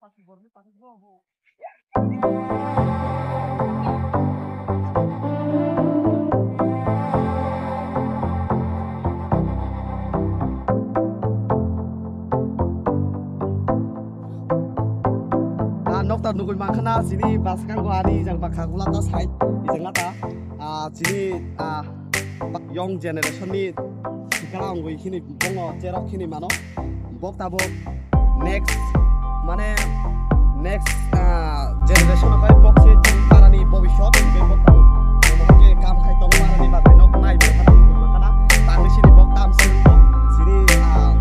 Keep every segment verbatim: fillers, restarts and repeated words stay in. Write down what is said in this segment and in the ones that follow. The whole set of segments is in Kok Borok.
Ah, nokta nugui mankha na, chini bwskango ani ijang bakha gula ta side, ijang lata. Ah, chini, ah, young generation ni sikala wngwi hini bongo cherok hini mano. Bok tabuk next, mane next, ah, generation o khai bok se chini parani bobiswt, hingke bok tabuk, omo hingke kam khai tong parani bagwi nok nai bo khana, khana, tangwi sini bok tam se wngkha, sini, ah,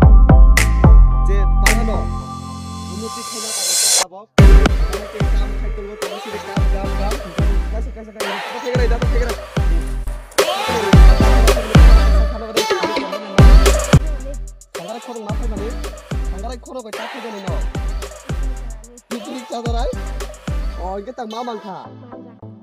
je parano unnoti khaina bagwi bok tabuk, omo hingke kam khai tongo, tangwi sini kam, kam, kam, kaisa, kaisa, kaisa, kaisa, kaisa, kaisa. Sangare khorok ma phaimani? Sangare khorok bai ta phaimani no? Picnic chajarai? O, hingke tang ma mankha?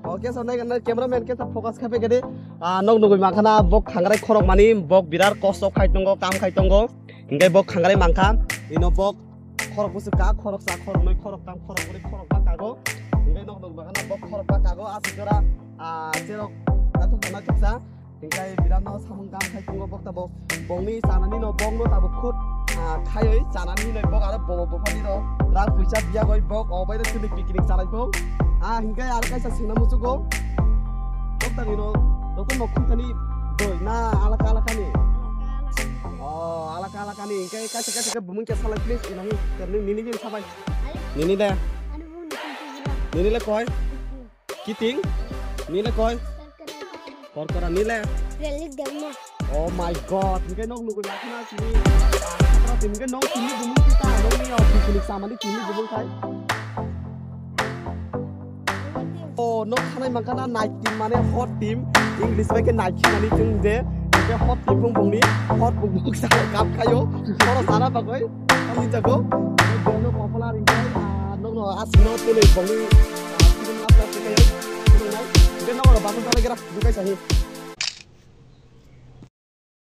O, kesa nai, nai, cameraman kesa focus khape gede. Ah, nok nugui mankha na, bok sangare khorok mani, bok birar kosto khai tongo, kam khai tongo. Hingke bok sangare mankha, ino bok khorok bwswk ka, khorok sa, khorok noi, khorok tam, khorok bwrwi, khorok ba kago. Hingke nok nugui mankha na, bok khorok ba kago, aswk jora, ah, cherok naithok naithok sa. Hingke birat no samung kam khai tongo bok tabuk. Bongni chanani no bok no tabuk khut, ah, khaioi chanani hinoi bok aro bobo bopani no rang puisa biya goi bok obai no chini picnic chanai bok. Ah, hingke aro kaisa singna muchugo. Bok tani no joto no khutani doi na alaka alaka ni? Oh, alaka alaka ni. Hingke kaisa kaisa ke bumung ke salai please. Inahi nini nini sabai. Nini de. Nini le koi. Kiting? Nile koi? Korkora nile? Relik Debma. Oh my God, hingke nok nugui makhana sini. Hingke nok tini bumung kita, nok ni office ni samani tini bumung kai. Oh, nok khanai mankana night team mane hot team, English bai ke night team mani chung je, hingke hot team bung bung ni, hot bung bung sa kap khayo, oro sana bagoi. Ang jago, bono popular hingke, ah, nokno asino tuli bongni, ah, film upload khayo, nokno, hingke nokno bakon tala gira, dukai sahi.